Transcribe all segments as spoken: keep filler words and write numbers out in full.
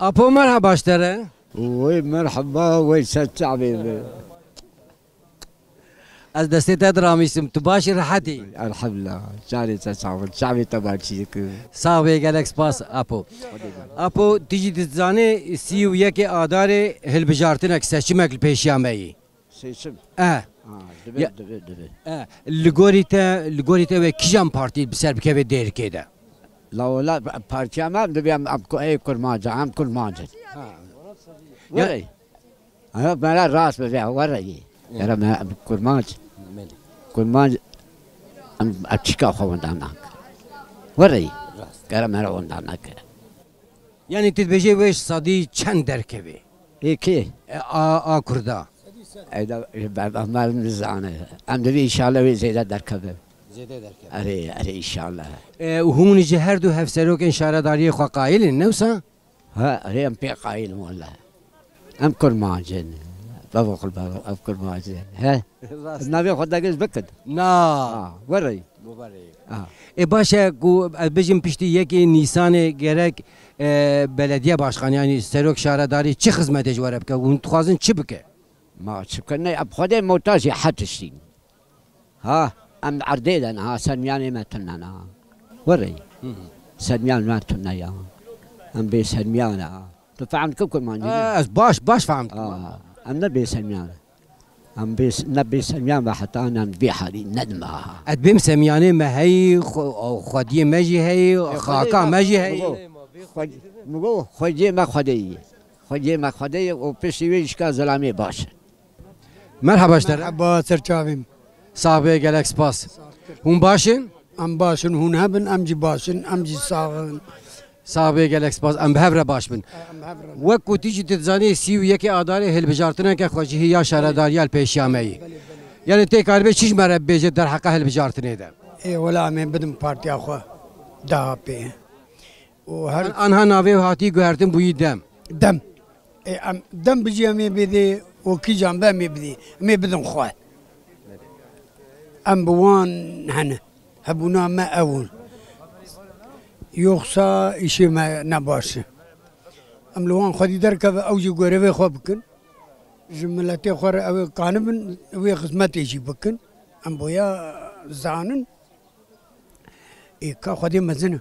Apo, merhaba ji te re. Wey merhaba, wey ser çavê min. Ez destê te diramîsim, tu baş î, rehet î? Elhamdulillah, carê te sağ ol, çavê te başî dikim. Sax bê, gelek spas Apo. Apo, tu jî dizanî sî û yekê Adarê hilbijartinek, seçimek li pêşiya me yî. Seçim. E. Ha, dibe, Ya- dibe, dibe. E, li gorî te, li gorî te wê kîjan partî bi ser bikeve Dêrikê de? La wela partiya me dibe em, em ku-, ey kurmanca, em kurmanc in. Ha. Ya- Were. Ha, me re rast bibe, were yî. Hı. Gere me em kurmanc. Belê. Kurmanc, em, em çika xwe winda nakin. Were yî. Rast. Gere me re winda neke. Yanî tu dibêjê wê ji sedî çend derkeve? Ê kê? E, a, a Kurda. Eyda, e, ber-, em, em nizane. Em divê înşallah wê zêde derkeve. Zêde derkeve. Erê, erê, înşallah. E, û hûn ji her du hevserokên şaredariyê xwe qayil in, ne wisa? Ha, erê, em pê qayil in wele. Em kurmanc in. Bavo xul bavo, em kurmanc in. He? Rast. Navê xwe degij bikin. Na. Ha, were. Mubarek. Ha. Ê baş e ku ez bijim piştî yekê Nîsanê gerek, e, belediye başkanı, yanî serok şaredarî çi xizmetê ji we re bike? Hûn dixwazin çi bike? Ma çi bike? Ne, em Xwedê muhtac ê her tiştî. Ha, em erdê de ne, ha, sermiyanê me tune ne. Were. Hı hı. Sermiyan me tune ya. Em bê sermiyan ne. Tu fehm dikin kurmancî? Ha, ez baş, baş fehm dikim. Ha, em ne bê sermiyan. Em bê, ne bê semyan ve heta em vê halî nedime. Ez bêm semyanê me heyî, xwe-, xwediyê me jî heyî, xaka me jî heyî. Xwe-, min got, xwediyê me Xwedê yî. Xwediyê me Xwedê yî û piştî wê jî ka zilamê baş. Merhaba ji te re. Merhaba, ser çavê min. Sax bê, gelek spas. Hûn baş in? Em baş in, hûn hebin, em jî baş in, em jî sax in. Sax bê, gelek spas. Em bi hev re baş bin. Em bi hev re. Wek ku tu jî tu dizanî, sî û yekê Adarê hilbijartineke xwecihî ya şaredariya li pêşiya me yî. Belê, belê. Yanî tê karibe çi ji me re bibêje derheqa hilbijartinê de? Ê, wela em ê bidin partiya xwe D H P. Û her An-, anha navê hatî guhertin bûyî DEM. DEM. Ê, em DEM bijî em ê bidê û kîjan be em ê bidê. Em ê bidin xwe. Em bi wan hene. Hebûna me ew in. Yoxsa îşê me ne baş e. Em li wan xwedî derkeve, ew jî gorevê xwe bikin. Ji miletê xwe re ew ê kanibin, wê xizmetê jî bikin. Em boya zanin. Ê ka Xwedê mezin e.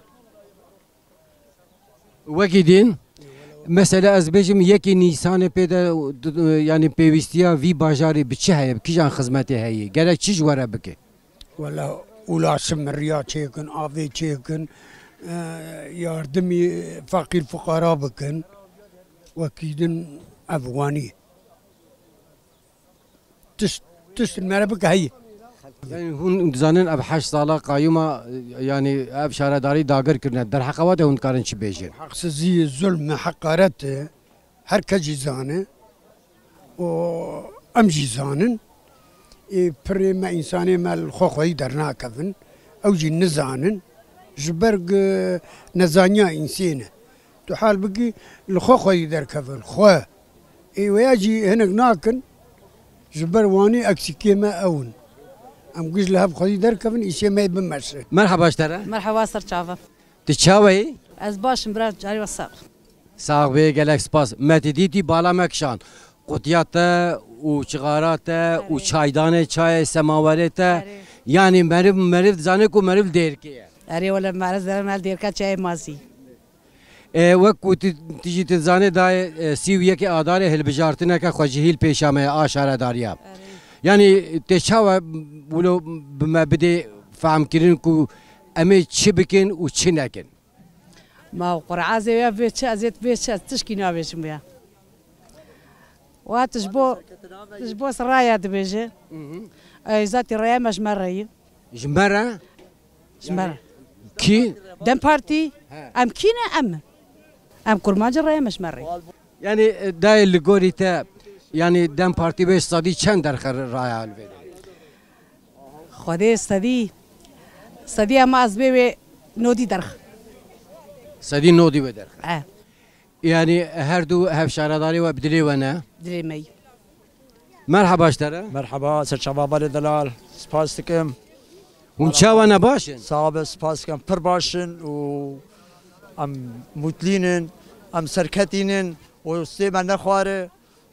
Wekî din, mesela ez bêjim yekê Nîsanê pê de, yanî pêwîstiya vî bajarê bi çi heye, bi kîjan xizmetê heye, gerek çi ji we re bike? Wela ulaşim riya çêkin, avê çêkin, e, yardimî feqîr fuqara bikin. Wekî din ev wanî. Tişt, tişt li me re bike heyî. Yanî hûn dizanin ev heşt sala qayûma, yanî ev şaredarî dagir kirine. Derheqa we de hûn dikarin çi bêjin? Heqsizî, zulm, heqaret e. Her kes jî zane. Û em jî zanin. Ê pirê me, însanê me li xwe xweyî dernakevin. Ew jî nizanin. Ji ber gi-, nezaniya însên e. Tu hal bikî li xwe xwedî derkevin, xwe. Ê weya jî hinek nakin, ji ber wanî eksîkê me ew in. Em giş li hev xwedî derkevin, îşê me yê bimeşe. Merhaba ji te re. Merhaba ser çava. Tu çawa yî? Ez baş im bira, carê we sax. Sax bê, gelek spas. Me tu dîtî bala me kişand. Qutiya te û çixara te û Erê. Çaydanê çayê semawerê te. Erê. Yanî meriv, meriv dizane ku meriv Dêrikê ye. Erê wele meriv dizane meriv Dêrikê çayê mazî. E, wek ku tu, tu jî tu dizanê dayê, e, sî û yekê Adarê hilbijartineke xwecihî li pêşa me ye a şaredariya. Erê. Yanî tê çawa wilo bi me bidê fehmkirin ku em ê çi bikin û çi nekin? Ma qur'azê ya vê çi, ez ê vê çi, ez tişkî nabêjim ya. Wa tu ji bo, tu ji bo raya dibêje. Hı hı. Ey, zatî raya me ji me re ye. Ji me re? Ji me re. Kî? DEM Partî. He. Em kî ne em? Em kurmancî raya me ji me re ye. Yanî, e, dayê li gorî te, yanî DEM Partî bê sedî çend derxe raya li vê derê? Xwedê sedî, sedî ama ez bê wê nodî derx. Sedî nodî wê derxe. E. Yanî her du hevşaredarê we bi dilê we ne? Dilê me yî. Merhaba ji te re. Merhaba, ser çava balê delal. Spas dikim. Hûn çawa ne, baş in? Sax be, spas dikim. Pir baş in û em mutlîn in. Em serketînin û stê me nexware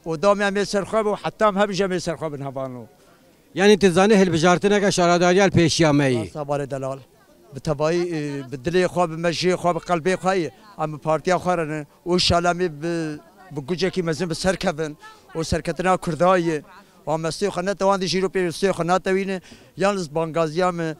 û damê em ê ser xwe bo, heta em hebijî em ê ser xwe bin hevalno. Yanî tu dizanî hilbijartineke şaredariya li pêşiya me yî. Rasta barê delal. Bi tevayî, e, bi dilê xwe, bi mejiyê xwe, bi qelbê xwe yê. Em bi partiya xwe re ne. Û înşallah em ê bi, bi gucekî mezin bi ser kevin. Û serketina Kurda yê. Û em stê xwe netewandî jî ro pê stê xwe natewîne. Yalnız bangaziya me,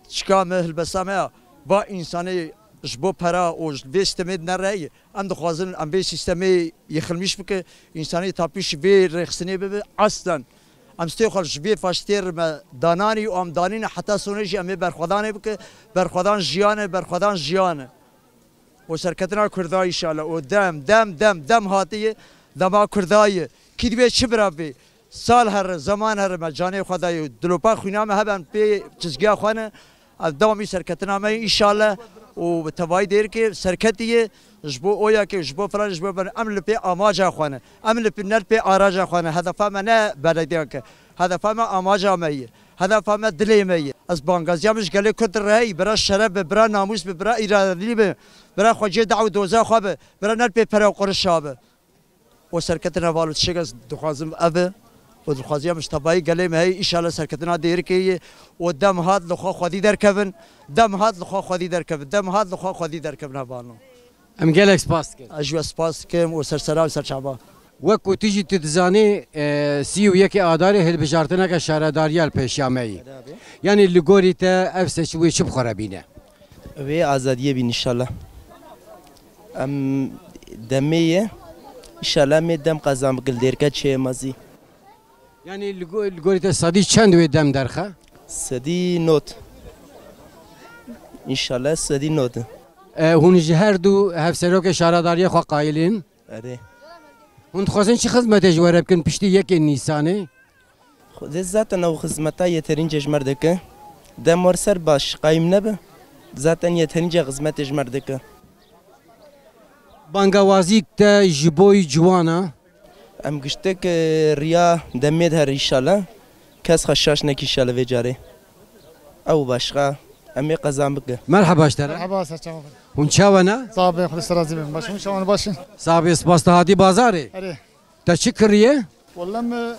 çika me, hilbesta me ya. Va însanê ji bo pera û ji vê sîstemê nere yê. Em dixwazin em vê sîstemê yêxilmîş bike, însanî tapîş vê rêxistinê bibe. Aslen em stê xwe ji vê faşistê re me dananî û em danîne heta sonê jî em ê berxwedanê bike. Berxwedan jiyan e, berxwedan jiyan e. Û serketina Kurda înşallah. Û dem, dem, dem, dem hatiye, dema Kurda ye. Kî divê çi bira bê? Sal here, zeman here me canê xwe dayê û dilopa xwîna me hebe em pê çizgiya xwe ne. Ev dewamî serketina me yê înşallah û bi tevayî dêrikê serketî yê ji bo oyakê, ji bo filan, ji bo filan. Em li pê amaca xwe ne. Em li pê, ne li pê araca xwe ne. Hedefa me ne belediyanke. Hedefa me amaca me ye. Hedefa me dilê me ye. Ez bangaziya min ji gelê Kurd re heyî, bira şeref be, bira namûs be, bira îradî be, bira xweciyê daw û doza xwe be, bira ne li pê pere û qurişa be. û serketina val û tiştek ez dixwazim ev e û dixwaziya min ji tevayî gelê me heye, înşallah serketina dêrikê ye û dem hat li xwe xwedî derkevin, dem hat li xwe xwedî derkevin, dem hat li xwe xwedî derkevin hevalno. Em gelek spas dikin. Ez jî we spas dikim û sersera û serçava. Wek ku tu jî tu dizanî, e, sî û yekê Adarê hilbijartineke şaredariya li pêşiya me yî. Yanî li gorî te ev seçim wê çi bi xwe re bîne? Wê azadiyê bîn înşallah. Em demê ye. Înşallah em ê dem qezan bikin li dêrke çê mezî. Yanî li go-, li gorî te sedî çend wê dem derxe? Sedî not. Înşallah sedî not. E, hûn ji her du hevserokê şaredariyê xwe qayilîn? Erê. Hûn dixwazin çi xizmetê ji we re bikin piştî yekê Nîsanê? Xwedê zaten ew xizmeta yeterince ji me re dike. Dem wer ser baş qayîm nebe. Zaten yeterince xizmetê ji me re dike. Bangawazîk te ji bo ciwana? Em giştek, e, riya demê de her înşallah. Kes xwe şaş neke înşallah vê carê. Ew başqa. Em ê qezan bike. Merheba ji te re. Merheba, ser çawa. Hûn çawa ne? Sağ be, Xwedê ser razî bin. Baş, hûn çawan, baş in? Sağ be, spas, te hatî bazarê. Erê. Te çi kiriye? Welle me,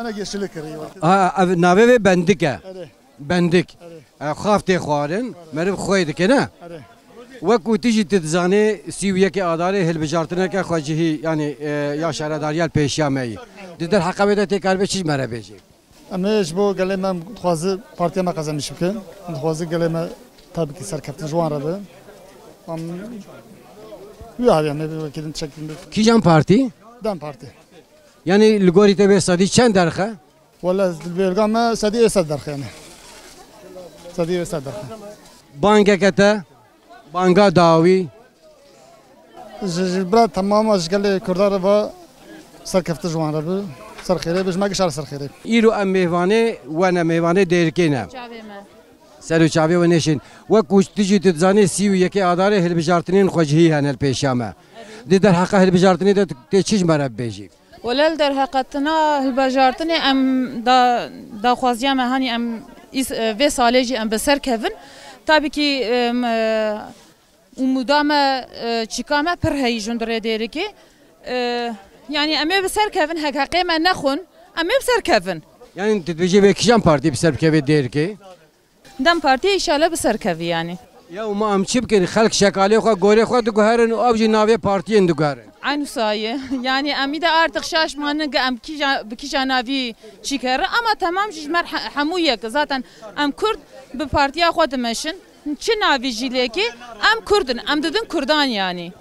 ene yeşillik kiriye. Ha, ev navê vê bendik e. Erê. Bendik. Erê. E, xav tê xwarin, meriv xwê dike, ne? Erê. Wek ku tu jî tu dizanê, sî û yekê Adarê hilbijartineke xwecihî, yanî, e, ya şaredariya li pêşiya me yî. Di derheqa wê de tê karibê çi ji me re bêjî? Em ê ji bo gelê me, em dixwazi partiya me qezenîş bike. Em dixwazi gelê me tabii ki serkeftin ji wan re be. Em wî hevî em ê wekî din çekîn bi. Kîjan partî? Dem Partî. Yanî li gorî te vê sedî çend derxe? Wele li bêrga me sedî ê sed derxe yanî. Sedî ê sed derxe. Bangeke te? Banga dawî. Ji, ji bira temama ji gelê Kurda re va serkeftin ji wan re bi. Ser xêrê bi, ji me gişa re ser xêrê. Îro em mêvanê we ne, mêvanê Dêrikê ne. Çavê me. Ser û çavê we nêşên. Wek ku tu jî tu dizanî sî û yekê Adarê hilbijartinên xwecihî hene li pêşiya me. Di derheqa hilbijartinê de tu tê çi ji me re bibêjî? Wele li derheqetina hilbijartinê em da, daxwaziya me hanî em îs-, e, vê salê jî em bi ser kevin. Tabii ki, em, e, umûda me, e, çîka me pir heyî ji hundirê Dêrikê. E, yanî em ê bi ser kevin, hek heqê me nexwin, em ê bi ser kevin. Yanî tu dibêjî vê kîjan partî bi ser bikeve Dêrikê? Dem Partiyê înşallah bi ser kevî yanî. Ya û ma em çi bikin? Xelk şekalê xwe, gorê xwe diguherin û ew jî navê partiyên diguherin. Eyn wisa ye. Yanî em î de artık şaş manin ki em kîja, bi kîja navî çî kerin. Ama temam jî ji me re he-, hemû yek. Zaten em Kurd bi partiya xwe dimeşin. Çi navî jî lêkê, em Kurd in. Em didin Kurdan yanî.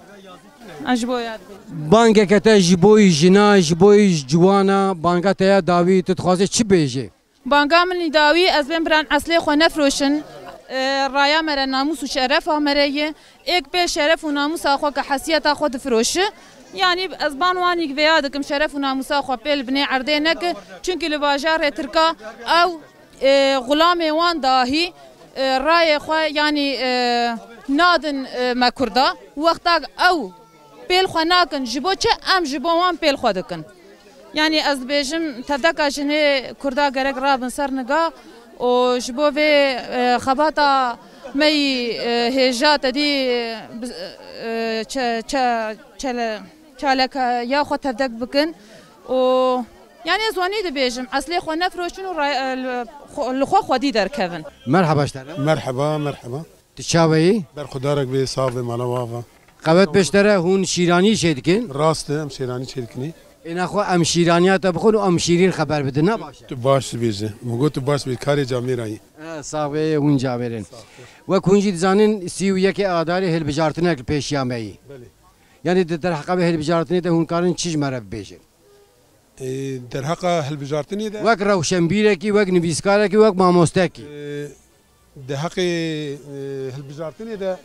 Ez ji bo ya dibêjim. Bangeke te ji bo jina, ji bo ciwana, banga te ya dawî, tu dixwazî çi bêjî? Banga min î dawî, ez bên birên eslê xwe nefiroşin. E, raya me re namûs û şerefa me re ye. Êk pêl şeref û namûsa xwe ke hesiyeta xwe difiroşi. Yanî ez ban wanî vêya dikim, şeref û namûsa xwe pêl binê erdê neke. Çunkî li bajarê Tirka ew, e, xulamê wan dahî, e, rayê xwe, yanî, e, nadin, e, me Kurda. Wexta ew pêl xwe nakin. Ji bo çi? Em ji bo wan pêl xwe dikin. Yanî ez dibêjim, tevdeka jinê Kurda gerek rabin ser niga û ji bo vê, e, xebata Me yî, e, hêja te dî, e, bi-, e, çe-, çe-, çele-, çaleka ya xwe tevdek bikin û, yanî ez wanî dibêjim, eslê xwe nefroşin û ra-, e, li xwe, li xwe xwedî derkevin. Merhaba ji te re. Merhaba, merhaba. Tu çawe yî? Berxwedarek bê, sax bê, mala we ava. Qewet pêştere hûn şîranî çê dikin? Rast e, em şîranî çê dikinî. Êna xwe em şîraniya te bixwin û em şîrîn xeber bidin, ne baş e? Tu baş dibêje. Min got tu baş dibêje. Karê camêra yî. E, sax bê, hûn camêrên. Wek hûn jî dizanin, sî û yekê Adarê hilbijartinek li pêşiya me yî. Belê. Yanî di derheqa vê hilbijartinê de hûn karin çi ji me re bibêjin? E, derheqa hilbijartinê de? Wek rewşenbîrekî, wek nivîskarekî, wek mamostekî. E, Di heqê, e, hilbijartinê de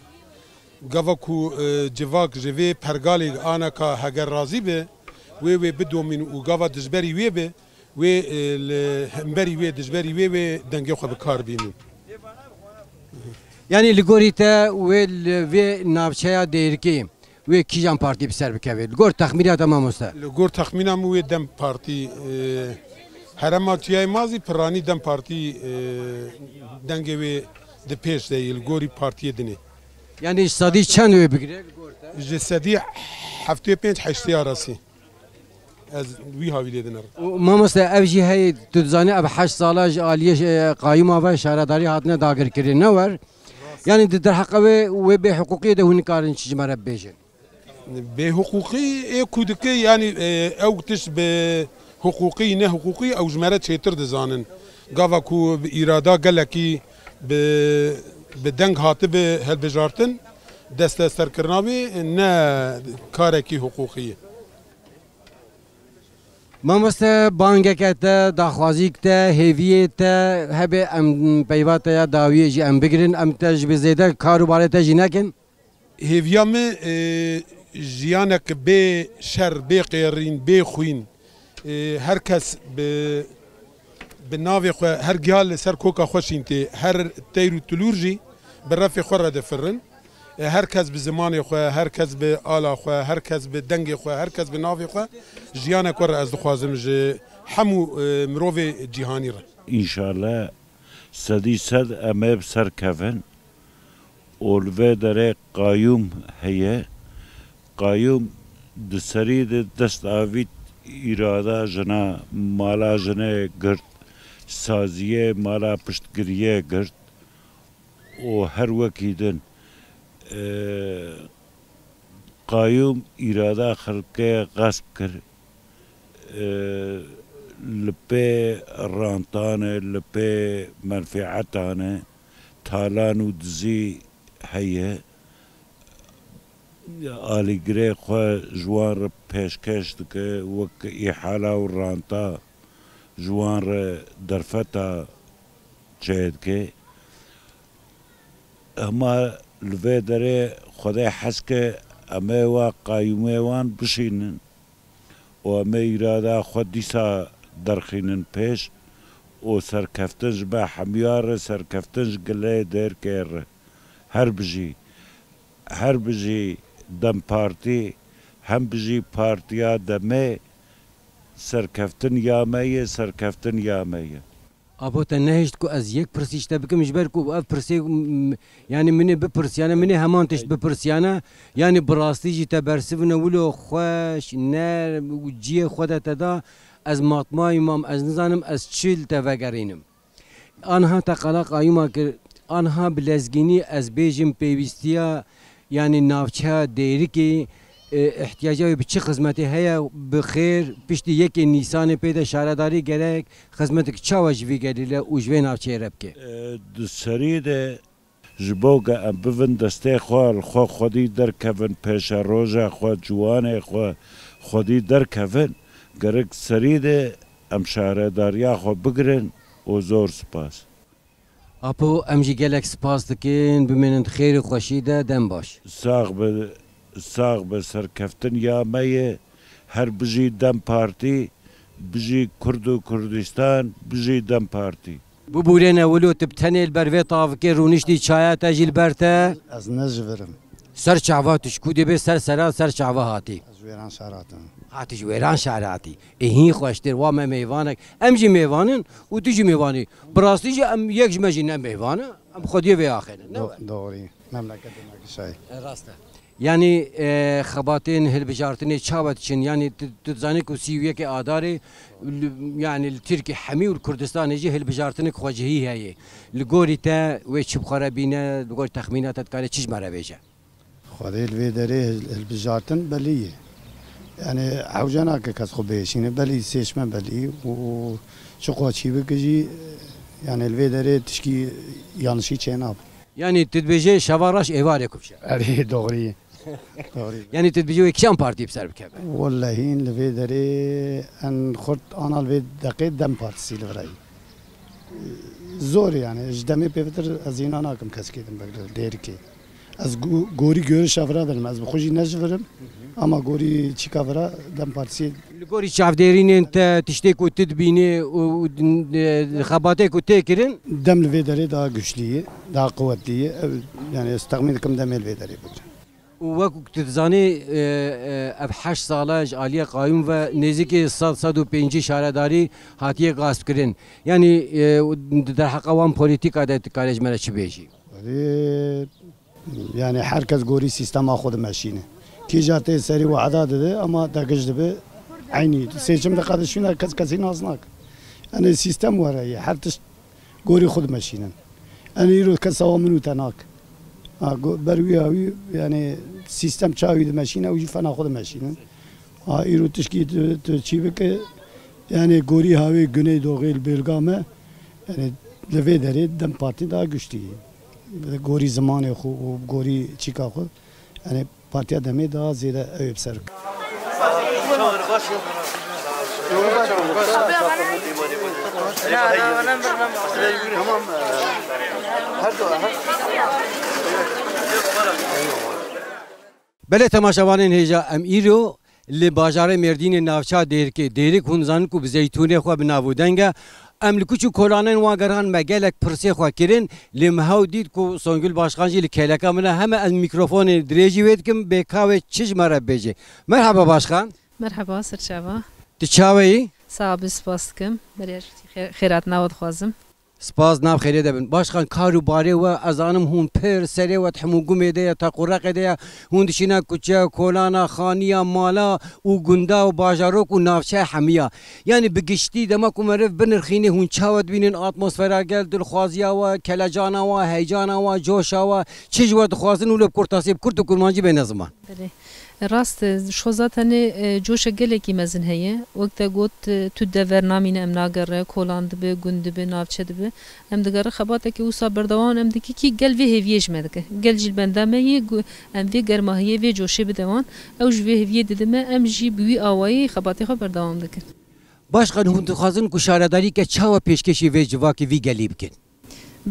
gava ku, e, civak ji vê pergalê aneka heger razî be, wê wê bidomîn û gava dijberî wê be, wê, e, li hemberî wê, dijberî wê, wê dengê xwe bi kar bînin. Yanî li gorî te wê li vê navçeya Dêrikê wê kîjan partî bi ser bikeve? Li gor texmîna te mamoste. Li gor texmîna min wê DEM Partî, e, herema Tiyayê Mazî piranî DEM Partî, e, dengê wê di pêş de yê li gorî partiyê dinê. Yanî ji sedî çend wê bigire li gor te? Ji sedî heftê pênc heştê arasî. Ez wî hawî lê dinerim. Û mamoste, ev jî heye, tu dizanî ev heşt sala ji aliyê, e, qayûma ve şaredarî hatine dagirkirin, ne wer? Yanî di derheqa wê, wê bêhiqûqiyê de hûn nikarin çi ji me re bibêjin? Bêhiqûqî ê ku dike, yanî, e, ew tişt bi hiqûqî, ne hiqûqî, ew ji me re çêtir dizanin. Gava ku bi îrada gelekî bi, bi deng hatibe hilbijartin, desteserkirina wê ne karekî hiqûqî ye. Mamoste, bangeke te, daxwazîk te, hêviyê te hebe em peyva te ya dawiyê jî em bigirin, em te ji bi zêde kar û barê te jî nekin? Hêviya min, e, jiyanek bê şer, bê qêrîn, bê xwîn, e, her kes bi, bi navê xwe, her giha li ser koka xwe şîn tê, her teyr û tulûr jî bi refê xwe re difirin. E, her kes bi zimanê xwe, her kes bi ala xwe, her kes bi dengê xwe, her kes bi navê xwe jiyanek we re ez dixwazim ji hemû, e, mirovê cîhanî re. Înşallah sedî sed em ê bi ser kevin. Û li vê derê qayûm heye. Qayûm di serî de dest avît îrada jina, mala jinê girt, saziyê mala piştgiriyê girt û her wekî din, e, qayûm îrada xelkê xesp kir. E, li pê rantan e, li pê menfeetan e, talan û dizî heye. Alîgirê xwe ji wan re pêşkêş dike, wek îhala û ranta ji wan re derfeta çêdike. Hema li vê derê Xwedê hez ke em ê wa qayûmê wan bişînin û em ê îrada xwe dîsa derxînin pêş û serkeftin ji me hemiya re, serkeftin ji gilê Dêrikê re. Her bijî, her bijî DEM Partî, hem bijî Partiya Demê, serkeftin ya me ye, serkeftin ya me ye. Apo, te nehişt ku ez yek pirsî ji te bikim, ji ber ku ev pirsê, m, yanî min ê bipirsiyane, min ê heman tişt bipirsiyane, yanî bi rastî jî te bersivine wilo xweş, nerm û ciyê xwe de te da, ez matmayî mam, ez nizanim ez çi li te vegerînim. Anha te qala qayûma kir, anha bi lezgînî ez bêjim pêwîstiya, yanî navçeya Dêrikê, e, ihtiyaca wê bi çi xizmetê heye, bi xêr, piştî yekê Nîsanê pê de şaredarî gerek xizmetek çawa ji vî gelî re û ji vê navçeyê re bike? E, di serî de ji bo ke em bivin destê xwe, li xwe xwedî derkevin, pêşeroja xwe, ciwanê xwe xwedî derkevin, gerek serî de em şaredariya xwe bigirin û zor spas. Apo, em jî gelek spas dikin, bimînin di xêr û xweşî de, dem baş. Sax be, sax be, serkeftin ya me ye, her bijî DEM Partî, bijî Kurd û Kurdistan, bijî DEM Partî. Bibûrêne wilo tu bi tenê li ber vê tavikê rûniştî, çaya te jî li ber te. Ez ne ji vir im. Ser çava tu ji ku dê bê, ser sera, ser çava hatî? Ez ji Wêran şar hatim. Ha, tu ji Wêran şar hatî. Ê, hîn xweştir, wa me mêvanek. Em jî mêvan in û tu jî mêvan î. Bi rastî jî em yek ji me jî ne mêvan e. Em xwediyê vê axêne, ne Do- we? Doğru. Memleketê me kişayî. E, rast e. Yanî, e, xebatên hilbijartinê çawa diçin? Yanî tu, tu dizanî ku sî û yekê Adarê li, yanî li Tirkî hemî û li Kurdistanê jî hilbijartinek xwecihî heye. Li gorî te wê çi bi xwe re bîne, li gorî texmîna te dikare çi ji me re bêje? Xwedê li vê derê hil-, hilbijartin belî ye. Yanî hewce nake kes xwe bêşîne, belî seçme belî û çi xwe çî bike jî, yanî li vê derê tişkî yanlişî çênabe. Yanî tu dibêjê şeva reş êvarê ku bişe. Erê, doğru ye. Doğru ye. Yanî tu dibêjî wê kîjan partî bi ser bikeve? Wellehîn li vê derê en xurt ana li vê deqê DEM Partisi li vir e. Zor e yanî, ji DEMê pêvitir ez îna nakim keskê din bigre, Dêrikê. Ez go-, gorî görişa vira dinim, ez bi xwe jî ne ji vir im, ama gorî çîka vira DEM Partiyê. Li gorî çavdêrînên te, tiştê ku tu dibînî û, û, e, xebatê ku tê kirin? DEM li vê derê daha güçlü ye, daha quwetlî ye. Ew, yanî ez texmîn dikim DEMê li vê derê bigre. Û wekî ku tu dizanî, e, e, ev heşt sal e ji aliyê qayûm ve nêzîkî sed, sed û pêncî şaredarî hatiye gaspkirin. Yanî, e, di derheqa wan polîtîka de tu karê ji me re çi bêjî? Erê, yanî her kes gorî sîstema xwe dimeşîne. Kîja tê serî wada dide ama degiş dibe eynî. Seçim diqedişîne kes kesî nas nake. Yanî sîstem were ye. Her tişt gorî xwe dimeşînin. Yanî îro kes sawa min û te nake. Ha, go-, ber wî ya wî, yanî sîstem çawa wî dimeşîne, ew jî fena xwe dimeşînin. Ha, îro tişkî tu, tu çî bike, yanî gorî hawê Güneydoğê li bêlga me, yanî li vê derê DEM Partî daha güçlü ye. Gorî zimanê xwe û gorî çîka xwe, yanî Partiya DEMê daha zêde ew ê bi ser. Belê temaşevanên hêja, em îro li bajarê Mêrdînê navça Dêrikê. Dêrik hûn zanin ku bi zeytûnê xwe bi nav û deng e. Em li kuç û kolanên wan geran me gelek pirsê xwe kirin. Lê me hew dît ku Songül Başkan jî li kêleka min e. Heme ez mîkrofonê dirêjî wê dikim, bê ka wê çi ji me re bibêje. Merhaba Başkan. Merhaba, serçava. Tu çawe yî? Sax bî, spas dikim. Berê xê-, xêratnawa dixwazim. Spas, nav xêrê de bin. Başkan, kar û barê we, ez zanim hûn pir serê we di hemû gumê de ye, teq û reqê de ye. Hûn dişîne kuçe, kolana, xaniya, mala û gunda û bajarok û navçeya hemiya. Yanî bi giştî dema ku meriv binirxînê hûn çawa dibînin atmosfera gel, dilxwaziya we, kelecana we, heycana we, coşa we, çi ji we dixwazin û li bi kurtasî, bi kurt û kurmancî bêne ziman. Belê. Rast e, ji xwe zaten ê, e, coşek gelekî mezin heye. Wek te got, e, tu dever namîne em nagere, kolan dibe, gund dibe, navçe dibe. Em digere xebatekê wisa berdewam em dike kî gel vê hêviyê ji me dike. Gel jî li benda me yê, gu-, em vê germahiyê, vê coşê bide wan. Ew ji vê hêviyê dide me, em jî bi wî awayî xebatê xwe berdewam dikin. Başkan, hûn dixwazin ku şaredarîke çawa pêşkêşî vê civakê, vî gelî bikin?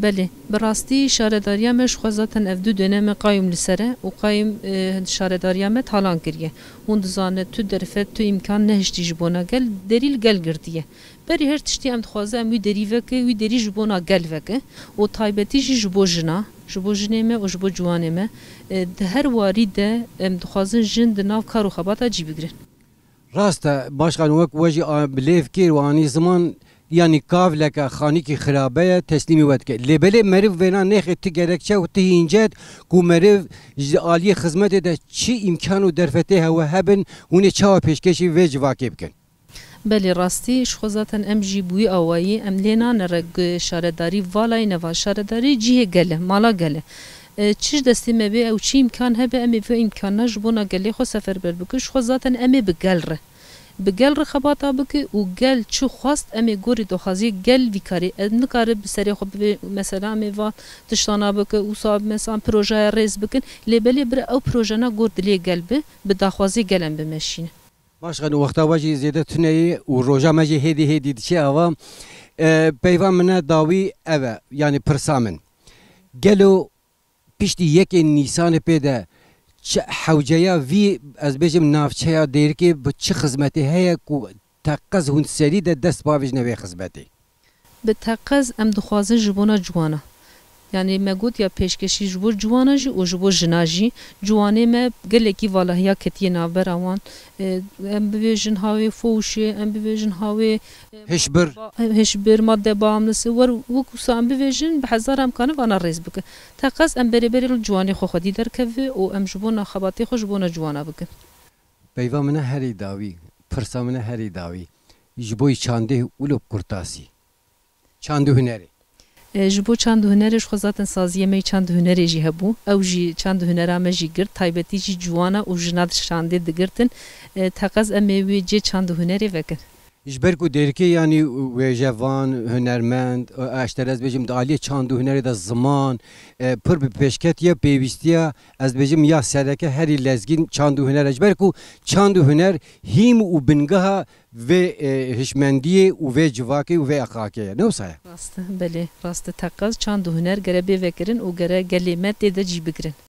Belê, bi rastî şaredariya me ji xwe zaten ev du döneme qayûm li ser e û qayûm, e, şaredariya me talan kiriye. Hûn dizane tu derfet, tu îmkan nehiştî ji bona gel, derî li gel girtiye. Berî her tiştî em dixwaze em wî derî veke, wî derî ji bona gel veke û taybetî jî ji bo jina, ji bo jinê me û ji bo ciwanê me. E, di her warî de em dixwazin jin di nav kar û xebata cî bigrin. Rast e, Başkan, wek we jî a-, bi lêv kir û anî ziman, yanî kavleke xanîkî xirabe ye, teslîmî we dike. Lê belê meriv vêna nêxê ti gerekçe û ti hîncet ku meriv ji aliyê xizmetê de çi îmkan û derfetê hewe hebin, hûn ê çawa pêşkêşî vê civakê bikin? Belê rastî, ji xwe zaten em jî bi wî awayî, em lê nane re gu-, şaredarî valayî neva şaredarî cihê gel e, mala gel e. E, çi ji destê me bê ew çi îmkan hebe, em ê vê îmkana ji bona gelê xwe seferber bikin. Ji xwe zaten em ê bi gel re, bi gel re xebata bike û gel çi xwest em ê gorî daxwaziyê gel vî karê. Em nikare bi serê xwe bivê, mesela em ê va tiştana bike, wisa mesela projeya rêz bikin. Lê belê bire ew projena gor dilê gel bi, bi daxwaziyê gel em bimeşîne. Başkan, wexta we jî zêde tune ye û roja me jî hêdî hêdî diçe ava. E, peyva min e dawî ev e, yanî pirsa min. Gelo piştî yekê Nîsanê pê de çi hewceya vî, ez bêjim, navçeya Dêrikê bi çi xizmetê heye ku teqez hûn serî de dest bavêjine vê xizmetê? Bi teqez em dixwazin ji bona ciwana. Yanî me got ya pêşkêşî ji bo ciwana jî û ji bo jina jî. Ciwanê me gelekî valahiya ketiye navbera wan. E, em bibêjin hawê Fowşê, em bibêjin hawê, e, Hişbir. Hişbir, madde bağımlısı, wer wek wisa em bibêjin, bi hezar em kanin vana rêz bikin. Teqez em berê berê li ciwanê xwe xwedî derkeve û em ji bona xebatê xwe ji bona ciwana bikin. Peyva min e herî dawî, pirsa min e herî dawî. Ji bo çandê wilo kurtasî. Çand û hunerê. E, ji bo çand û hunerê ji xwe zaten saziyê me yê çand û hunerê jî hebû. Ew jî çand û hunera me jî girt. Taybetî jî ciwana û jina di çandê digirtin. E, teqez em ê wê cê çand û hunerê vekin. Ji ber ku Dêrikê yanî wêjevan, hunermend, e, eşter ez bêjim di aliyê çand û hunerê de ziman, e, pir bi pêşketiye, pêwîstiye, ez bêjim ya sereke herî lezgîn çand û huner e. Ji ber ku çand û huner hîm û bingeha vê, e, hişmendiyê û vê civakê û vê exakê ye. Ne wisa ye? Rast e, belê, rast e. Teqez çand û huner gere bê vekirin û gere gelê me tê de cî bigirin.